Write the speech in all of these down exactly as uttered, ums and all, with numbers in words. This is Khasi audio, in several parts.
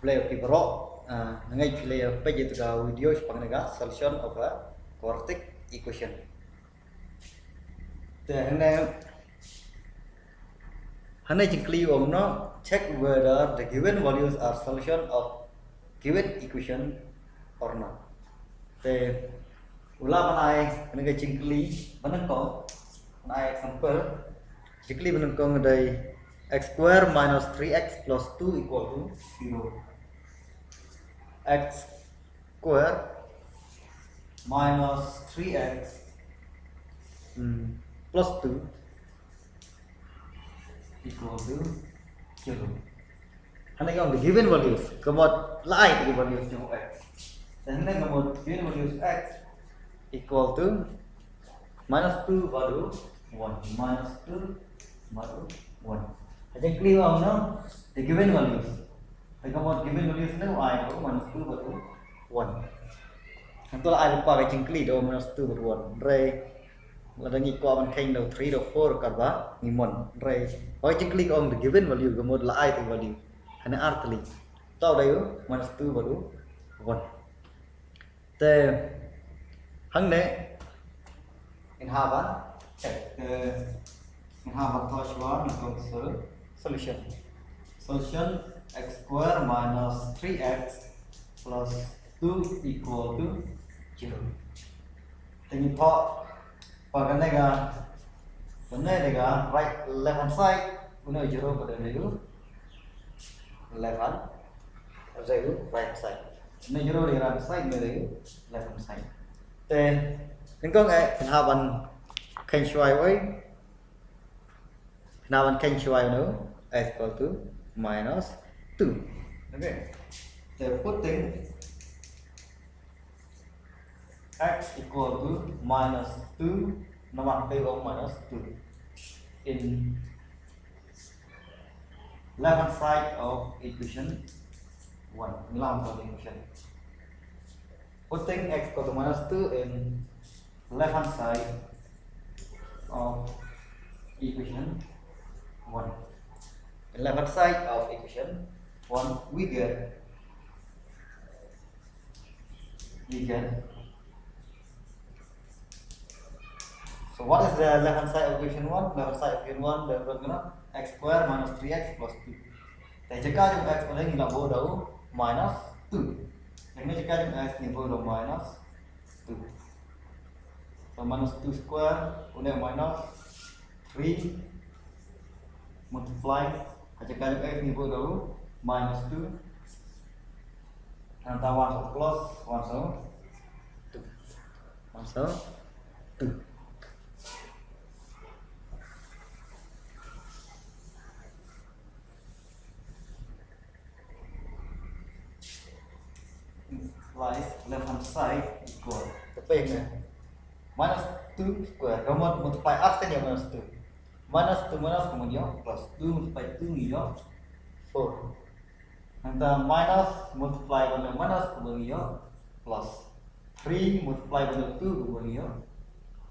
Khublei ïa phi baroh, ah, nga ngeit phi la ïa peit ïa ka video shaphang kane ka solution of a quadratic equation. Te hangne, hangne jingkylli u ong noh, check whether the given values are solution of given equation or not. Te u lah ban ai kane ka jingkylli ba nyngkong, ban ai example. Jingkylli ba nyngkong dei x square minus three x plus two equal to zero. X square minus three x, hmm, plus two equal to zero. Hangne ka ong the given values, ka mut la ai ka values jong x. Te hangne ka mut given values x equal to minus two bad u one, minus two bad u one. Ha jingkylli u ong noh the given values. Te ka mut given values ne u ai u minus two bad u one. Hangto la ai lypa ka jingkylli da u minus two bad u one. Hynrei lada ngi kwah ban kheiñ da u three da u four katba ngi mon. Hynrei ba ka jingkylli ka ong the given value, ka mut la ai te value. Hangne ar tylli. Te u dei u minus two bad u one. Te hangne ngin hap ban check. Te ngin hap ban thoh shuwa nyngkong, sol-, solution. Solution: x square minus three x plus two equal to zero. Te ngin thoh ba kane ka, kane ka right, left hand side, une u zero pat u dei u left hand, u dei u right hand side. Une u zero u dei u right hand side, une u dei u left hand side. Te nyngkong eh phin hap ban kheiñ shuwa uei, phin hap ban kheiñ shuwa une u x equal to minus two. Okay. Te putting x equal to minus two, namar te u ong minus two, in left hand side of equation one. Ngi lam ka equation. Putting x equal to minus two in left hand side of equation one. In left hand side of equation one, we get, we get. So what is the left hand side of equation one? Left hand side of equation one, the equation x square minus three x plus two. Te jaka jong x, une ngi la buh da u minus two. Te jaka jong x ngi buh da u minus two. So minus two square, une minus three multiply, ha jaka jong x ngi buh da u minus two. Nangta one sa plus, one sa two. One sa two. Implies left hand side equal. Te minus two square, ka mut multiply ar sien ïa minus two. Minus two minus ka mut ïoh plus, two multiply two ïoh four. Nangta minus multiply bad minus ka mut ïoh plus. Three multiply bad two ka mut ïoh.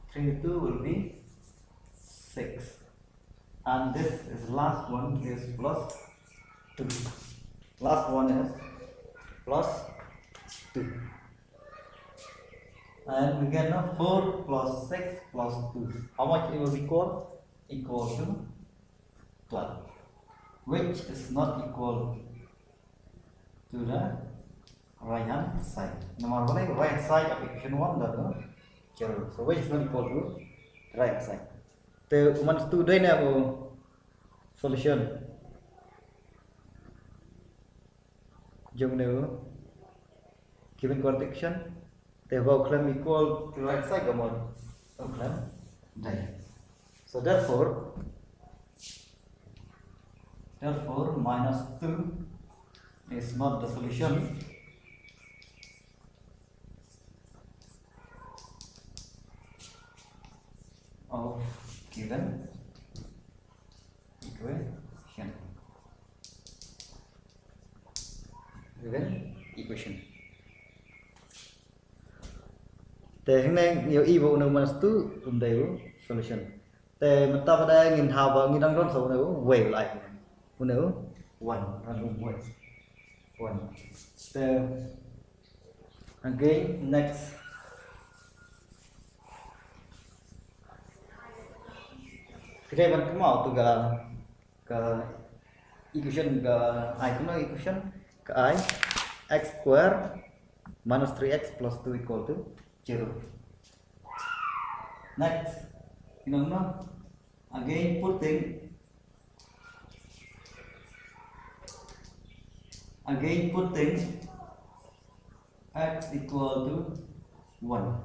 Three into two will be six. And this is last one is plus two. Last one is plus two. And we get now four plus six plus two. How much it will equal? Equal to twelve, which is not equal to the right hand side. Namar balei? Right hand side of equation one, that, no? Zero. So which is not equal to right hand side. Te u minus two u dei ne em u solution jong une u given quadratic equation? Te ba u khlem equal to right side, ka mut u khlem dei. So therefore, therefore minus two is not the solution of given equation. Given equation. Te hangne ngi ïohi ba une u minus two um dei u solution. Te mynta pat ngin hap ba ngi dang don sa une uwei u lai. Une u one, une u one. One. Te again, next. Kita ban kynmaw tu ka, ka equation, ka ai kumno equation, ka ai x square minus three x plus two equal to zero. Next, you know, no? Again, putting, again, putting x equal to one.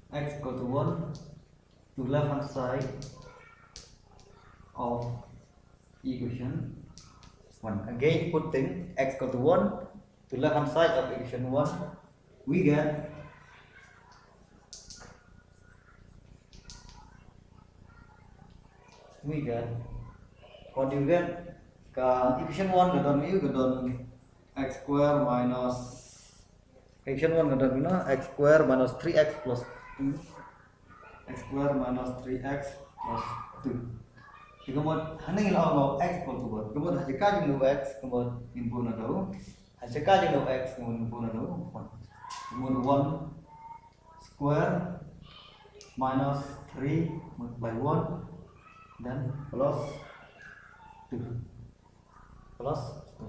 X equal to one to left hand side of equation one. Again, putting x equal to one to left hand side of equation one, we get, we get, what do you get? Ka equation one ka don, you ka don x square minus, equation one ka don, you know, x square minus three x plus two, x square minus three x plus two. Te ka mut hangne la ong x equal to one. Ka mut ha jaka jong u x ka mut ngin bun naduh, ha jaka jong u x ka mut ngin bun naduh one. Ka mut one square minus three multiply one, then plus two, plus two,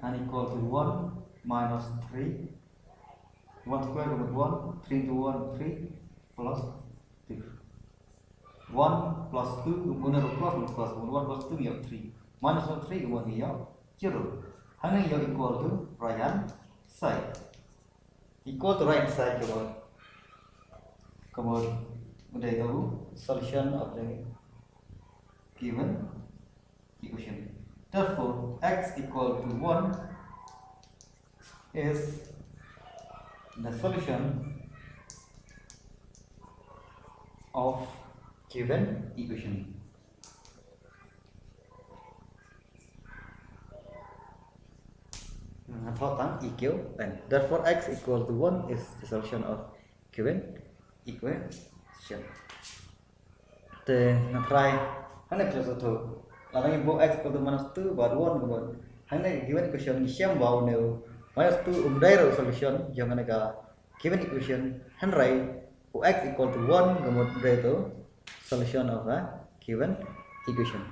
and equal to one minus three. One square ka mut one, three into one, three, plus two. One plus two, ka mut plus, plus one, one plus two ïoh three, minus one three ka mut ïoh zero. Hangne ïoh equal to right hand side. Equal to right hand side ka mut, ka mut u dei u solution of the given equation. Therefore, x equal to one is the solution of given equation. Hmm, ha thok tang equation. Therefore, x equal to one is the solution of given equation. Te nga try hangne ka solution. Lada ngi buh x equal to minus two bad one ka mut, hangne ka given equation ngi shem ba une u minus two um dei ruh solution jong kane ka given equation, hynrei u x equal to one ka mut dei ruh solution of a given equation.